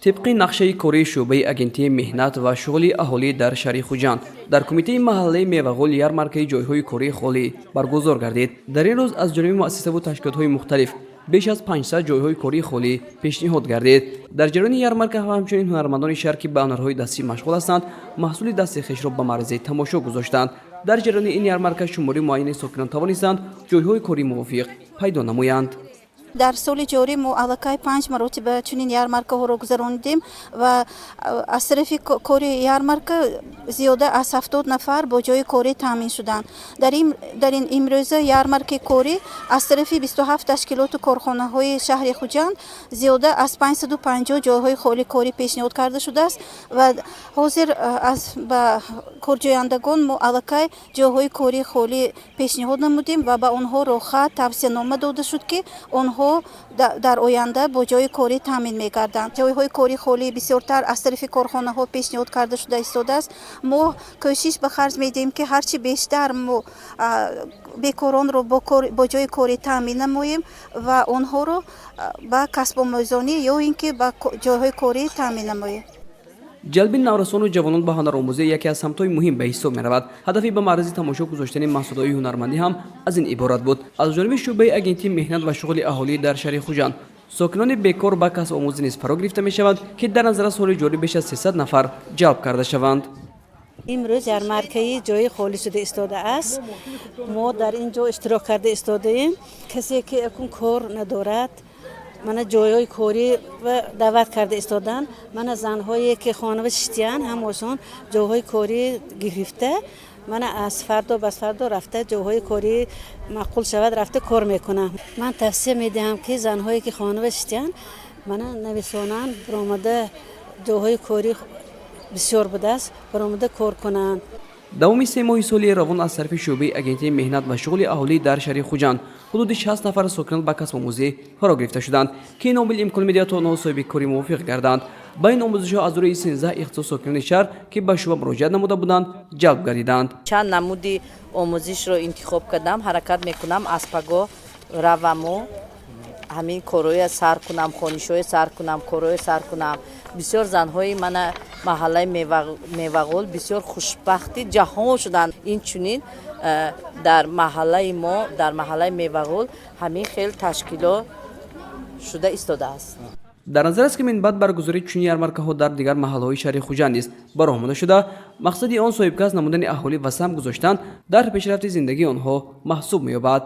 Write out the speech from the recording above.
Тибқи нақшаи кории шӯъбаи Агентии меҳнат ва шуғли аҳолӣ дар шаҳри Хуҷанд, дар кумитаи маҳаллаи Мевағул ярмаркаи ҷойҳои кории холӣ баргузор гардид. Дар ин рӯз аз ҷониби муассисаву ташкилотҳои мухталиф беш аз 500 ҷойҳои кории холӣ пешниҳод гардид. Дар ҷараёни ярмарка ва ҳамчунин ҳунармандони шаҳр, ки ба ҳунарҳои дастӣ машғул ҳастанд, маҳсули дасти хешро ба маъризаи тамошо гузоштанд. Дар ҷараёни ин ярмарка шумори муайяни сокинон тавонистанд ҷойҳои кории мувофиқ пайдо намоянд. Дар соли ҷорӣ мо аллакай панҷ маротиба чунин ярмаркаҳоро гузаронидем ва аз тарафи кори ярмарка зиёда аз 70 нафар бо ҷойи корӣ таъмин шуданд. Дар ин имрӯза ярмаркаи корӣ аз тарафи 27 ташкилоту корхонаҳои шаҳри Хуҷанд зиёда аз 550 ҷойҳои холии корӣ пешниҳод карда шудааст ва ҳозир аз ба корҷӯяндагон мо аллакай ҷойҳои кории холӣ пешниҳод намудем ва ба онҳо роҳхат, тавсиянома дода шуд, ки онҳо дар оянда бо ҷойи корӣ таъмин мегарданд. Ҷойҳои кории холӣ бисёртар аз тарафи корхонаҳо пешниҳод карда шуда истодааст. Мо кӯшиш ба харҷ медиҳем, ки ҳарчи бештар мо бекоронро бо ҷойи корӣ таъмин намоем ва онҳоро ба касбомӯзонӣ ё ин ки ба ҷойҳои корӣ таъмин намоем. Ҷалби наврасону ҷавонон ба ҳунаромӯзӣ яке аз самтҳои муҳим ба ҳисоб меравад. Ҳадафи ба маъризи тамошо гузоштани маҳсулотҳои ҳунармандӣ ҳам аз ин иборат буд. Аз ҷониби шӯъбаи Агентии меҳнат ва шуғли аҳолӣ дар шаҳри Хуҷанд сокинони бекор ба касбомӯзӣ низ фаро гирифта мешаванд, ки дар назар аст соли ҷорӣ беш аз 300 нафар ҷалб карда шаванд. Имрӯз ярмаркаи ҷои холӣ шуда истодааст. Мо дар ин ҷо иштирок карда истодаем. Касе ки акун кор надорад, мана ҷойҳои корӣ даъват карда истоданд. Мана занҳое ки хонава шиштиянд, ҳамашон ҷойҳои корӣ гирифта, мана аз фардо басфардо рафта, ҷойҳои корӣ маъқул шавад, рафта кор мекунанд. Ман тавсия медиҳам, ки занҳое ки хонава шиштиянд, мана нависонанд, баромада, ҷойҳои корӣ бисёр будааст, баромада кор кунанд. Давоми 3 моҳи соли равон аз тарафи шӯъбаи Агентии меҳнат ва шуғли аҳолӣ дар шаҳри Хуҷанд ҳудуди 60 нафар сокинон ба касбомӯзӣ фаро гирифта шуданд, ки ин омил имкон медиҳад, то онҳо соҳиби кори мувофиқ гарданд. Ба ин омӯзишҳо аз рӯи 13 ихтисос сокинони шаҳр, ки ба шӯъба муроҷиат намуда буданд, ҷалб гардиданд. Чанд намуди омӯзишро интихоб кардам. Ҳаракат мекунам, аз пагоҳ раваму ҳамин корҳоя сар кунам, хонишҳое сар кунам, корҳое сар кунам. Бисёр занҳои мана маҳаллаи Мевағул бисёр хушбахти ҷаҳон шуданд. Инчунин дар маҳаллаи мо, дар маҳаллаи Мевағул, ҳамин хел ташкилот шуда истодааст. Дар назар аст, ки минбаъд баргузории чунин ярмаркаҳо дар дигар маҳаллаҳои шаҳри Хуҷанд низ ба роҳ монда шуда, мақсади он соҳибкасб намудани аҳолӣ ва саҳм гузоштан дар пешрафти зиндагии онҳо маҳсуб меёбад.